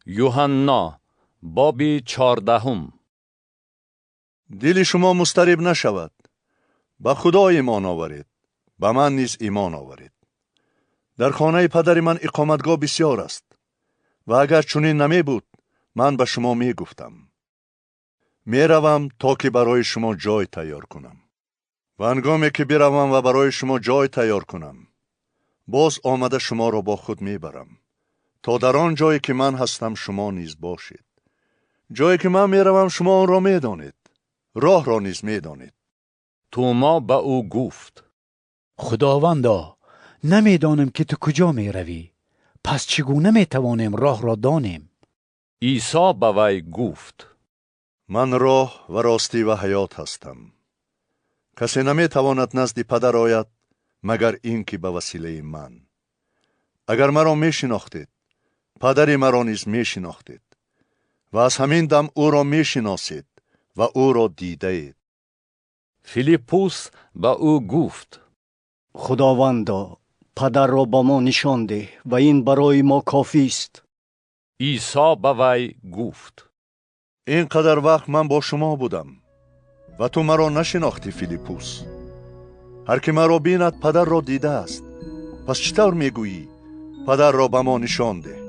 Юҳанно, боби 14. Дили шумо музтариб нашавад. Ба Худо имон оваред, ба ман низ имон оваред. Дар хонаи падари ман иқоматгоҳ бисьёр аст, ва агар чунин намебуд, ман ба шумо мегуфтам. Меравам, то ки барои шумо ҷой тайёр кунам. Ва ҳангоме ки биравам ва барои шумо ҷой тайёр кунам, боз омада шуморо бо худ мебарам, то дар он ҷое ки ман ҳастам, шумо низ бошед. Ҷое ки ман меравам, шумо онро медонед, роҳро низ медонед. Тӯмо ба ӯ гуфт: Худовандо, намедонем, ки ту куҷо меравӣ, пас чӣ гуна метавонем роҳро донем? Исо ба вай гуфт: Ман роҳ ва ростӣ ва ҳаёт ҳастам. Касе наметавонад назди падар ояд, магар ин ки ба василаи ман. Агар маро мешинохтед, падари маро низ мешинохтед, ва аз ҳамин дам ӯро мешиносед ва ӯро дидаед. Филиппус ба ӯ гуфт: Худовандо, падарро ба мо нишон деҳ, ва ин барои мо кофист. Исо ба вай гуфт: Ин қадар вақт ман бо шумо будам ва ту маро нашинохтӣ, Филиппус? Ҳар ки маро бинад, падарро дидааст. Пас чӣ тавр мегӯӣ: «Падарро ба мо нишон деҳ»?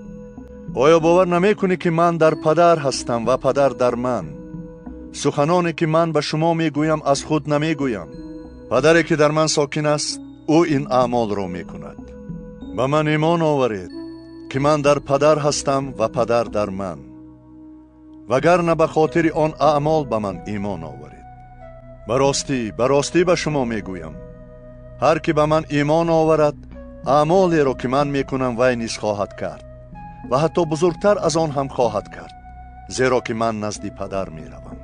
Оё бовар намекунӣ, ки ман дар падар ҳастам ва падар дар ман? Суханоне ки ман ба шумо мегӯям, аз худ намегӯям. Падаре ки дар ман сокин аст, ӯ ин аъмолро мекунад. Ба ман имон оваред, ки ман дар падар ҳастам ва падар дар ман, вагарна ба хотири он аъмол ба ман имон оваред. Ба ростӣ, ба ростӣ ба шумо мегӯям: ҳар ки ба ман имон оварад, аъмолеро ки ман мекунам, вай низ хоҳад кард ва ҳатто бузургтар аз он ҳам хоҳад кард, зеро ки ман назди падар меравам.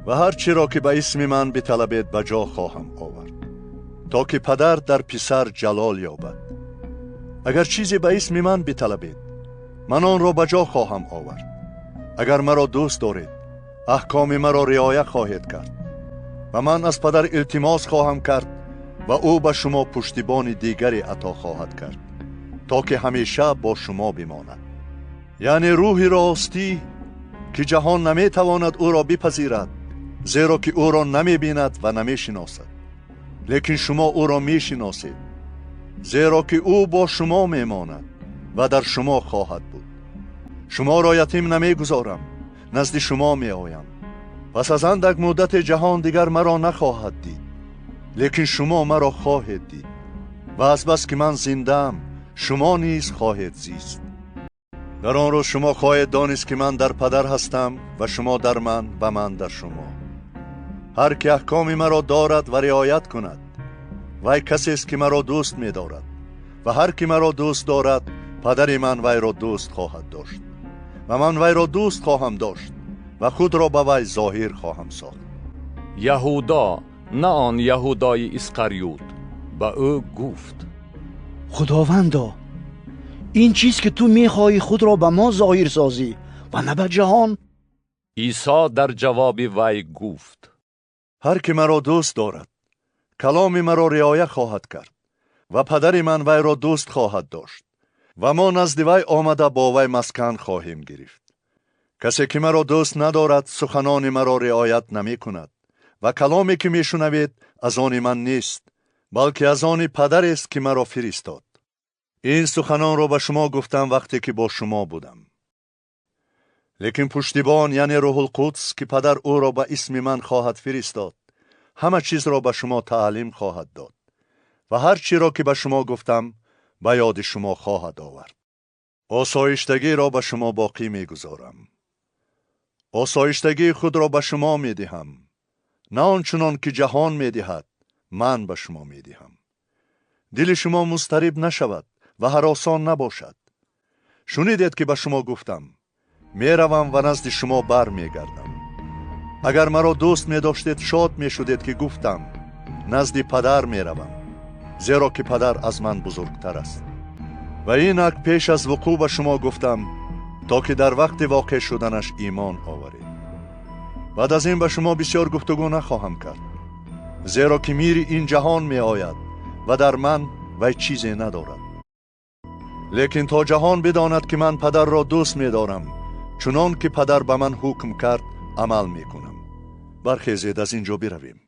Ва ҳар чиро ки ба исми ман биталабед, ба ҷо хоҳам овард, то ки падар дар писар ҷалол ёбад. Агар чизе ба исми ман биталабед, ман онро ба ҷо хоҳам овард. Агар маро дӯст доред, аҳкоми маро риоя хоҳед кард. Ва ман аз падар илтимос хоҳам кард ва ӯ ба шумо пуштибони дигаре ато хоҳад кард, то ки ҳамеша бо шумо бимонад, яъне рӯҳи ростӣ, ки ҷаҳон наметавонад ӯро бипазирад, зеро ки ӯро намебинад ва намешиносад. Лекин шумо ӯро мешиносед, зеро ки ӯ бо шумо мемонад ва дар шумо хоҳад буд. Шуморо ятим намегузорам, назди шумо меоям. Пас аз андак муддате ҷаҳон дигар маро нахоҳад дид, лекин шумо маро хоҳед дид, ва азбас ки ман зиндаам, шумо низ хоҳед зист. Дар он рӯз шумо хоҳед донист, ки ман дар падар ҳастам ва шумо дар ман ва ман дар шумо. Ҳар ки аҳкоми маро дорад ва риоят кунад, вай касест ки маро дӯст медорад, ва ҳар ки маро дӯст дорад, падари ман вайро дӯст хоҳад дошт, ва ман вайро дӯст хоҳам дошт ва худро ба вай зоҳир хоҳам сохт. Яҳудо, на он Яҳудои Исқариют, ба ӯ гуфт: Худовандо, ин чист, ки ту мехоҳӣ худро ба мо зоҳир созӣ ва на ба ҷаҳон? Исо дар ҷавоби вай гуфт: Ҳар ки маро дӯст дорад, каломи маро риоя хоҳад кард, ва падари ман вайро дӯст хоҳад дошт, ва мо назди вай омада, бо вай маскан хоҳем гирифт. Касе ки маро дӯст надорад, суханони маро риоят намекунад, ва каломе ки мешунавед, аз они ман нест, балки аз они падарест, ки маро фиристод. Ин суханонро ба шумо гуфтам, вақте ки бо шумо будам. Лекин пуштибон, яъне Рӯҳулқудс, ки падар ӯро ба исми ман хоҳад фиристод, ҳама чизро ба шумо таълим хоҳад дод ва ҳар чиро ки ба шумо гуфтам, ба ёди шумо хоҳад овард. Осоиштагиро ба шумо боқӣ мегузорам, осоиштагии худро ба шумо медиҳам. На он чунон ки ҷаҳон медиҳад, ман ба шумо медиҳам. Дили шумо музтариб нашавад ва ҳаросон набошад. Шунидед, ки ба шумо гуфтам: «Меравам ва назди шумо бармегардам». Агар маро дӯст медоштед, шод мешудед, ки гуфтам: «Назди падар меравам», зеро ки падар аз ман бузургтар аст. Ва инак пеш аз вуқӯъ ба шумо гуфтам, то ки дар вақти воқеъ шуданаш имон оваред. Баъд аз ин ба шумо бисёр гуфтугӯ нахоҳам кард, зеро ки мири ин ҷаҳон меояд ва дар ман вай чизе надорад. Лекин то ҷаҳон бидонад, ки ман падарро дӯст медорам, чунон ки падар ба ман ҳукм кард, амал мекунам. Бархезед, аз ин ҷо биравем.